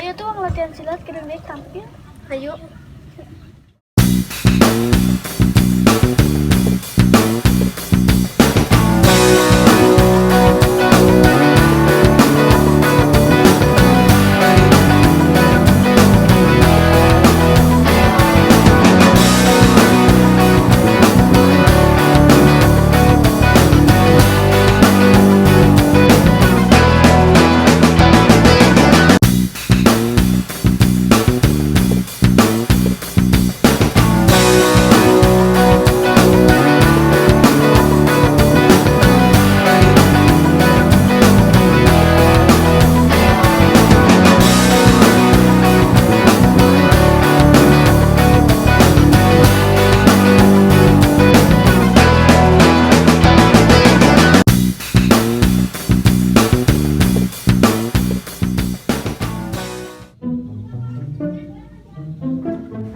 Ayo tuh latihan silat kira deui tampil. Ayo.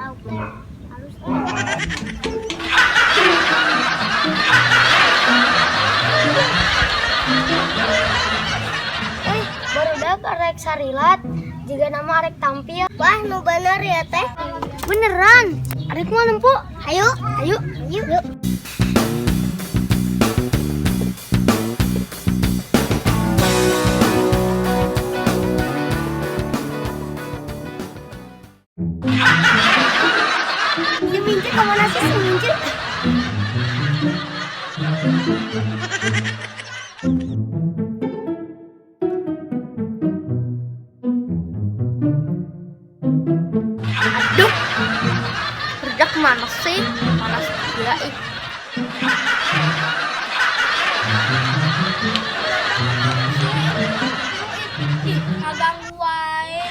Lauk teh halus. Eh, barudak arek sarilat, jiga nama arek tampil. Wah, nu bener ya teh. Beneran. Arek mau nempo? Ayo, Ayo. ayo. Si Mince kemana sih si Mince? Aduh, kerja kemana sih? Panas juga ih. Ih, ngaganggu wae.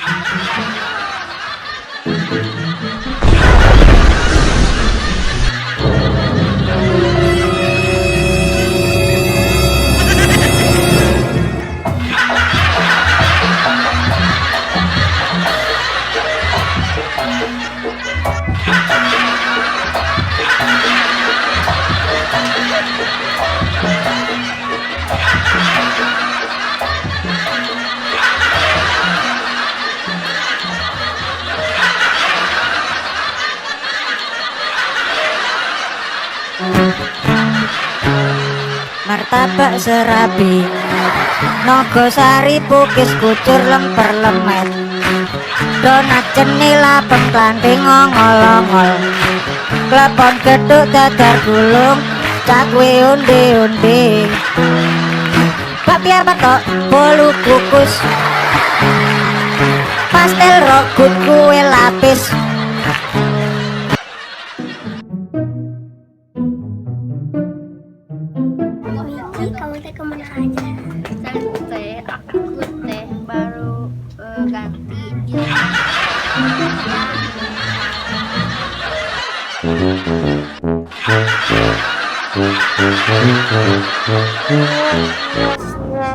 Martabak serabi Nogosari pukis kucur lemper lemet donat cenil apem klanting ngongol-ongol klepon geduk dadar gulung cakwe onde-onde bakpia batok bolu kukus pastel rogut kue lapis. Miki, kamu teh kemana aja? Teh, aku teh baru ganti jelma.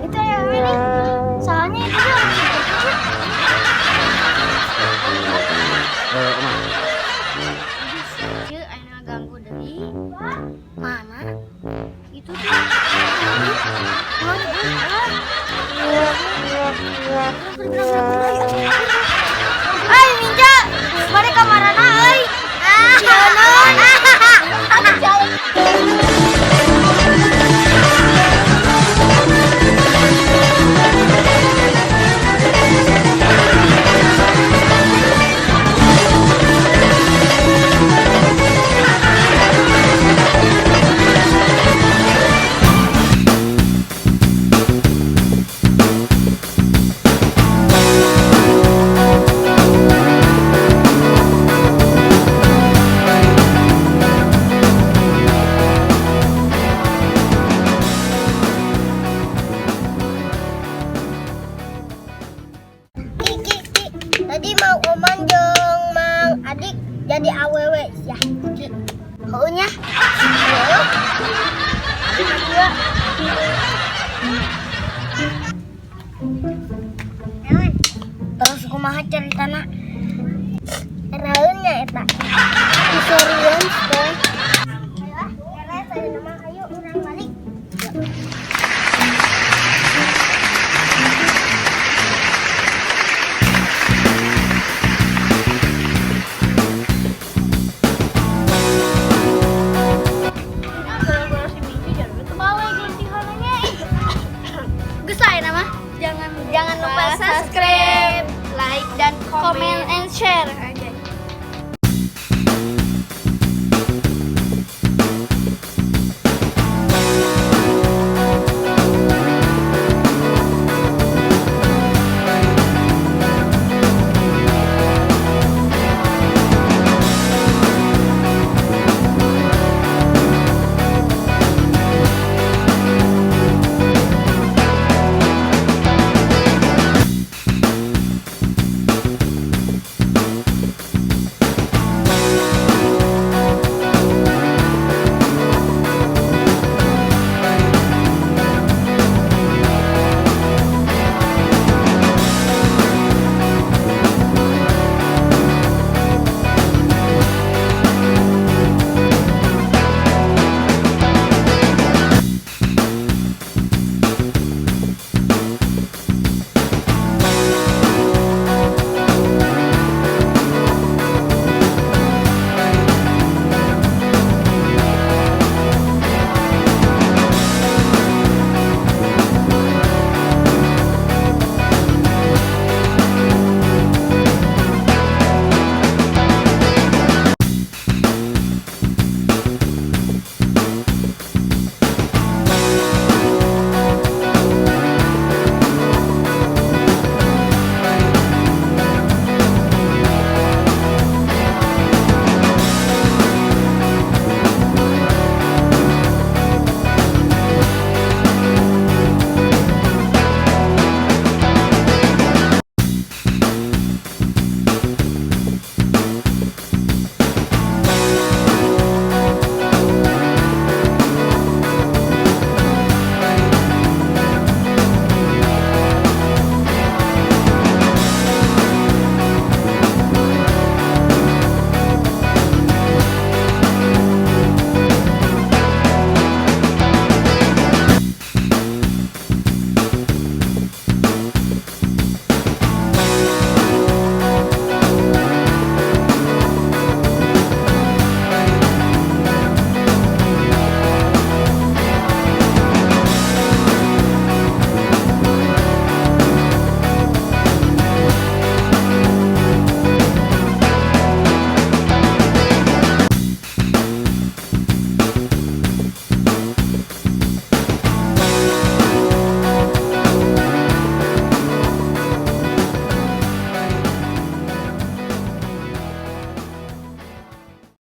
Itu ya ini. Soalnya itu dia orang sibuk. Omah. Aduh, ayeuna ganggu deui. Mana? Itu tuh. Hai Minca, mari ka marana euy. Ki, ki, ki. Tadi mau oman jeung Mang Adik jadi awewe ya. Ki. Heunya. Heuh. Terus kumaha ceritana? Raeunnya eta.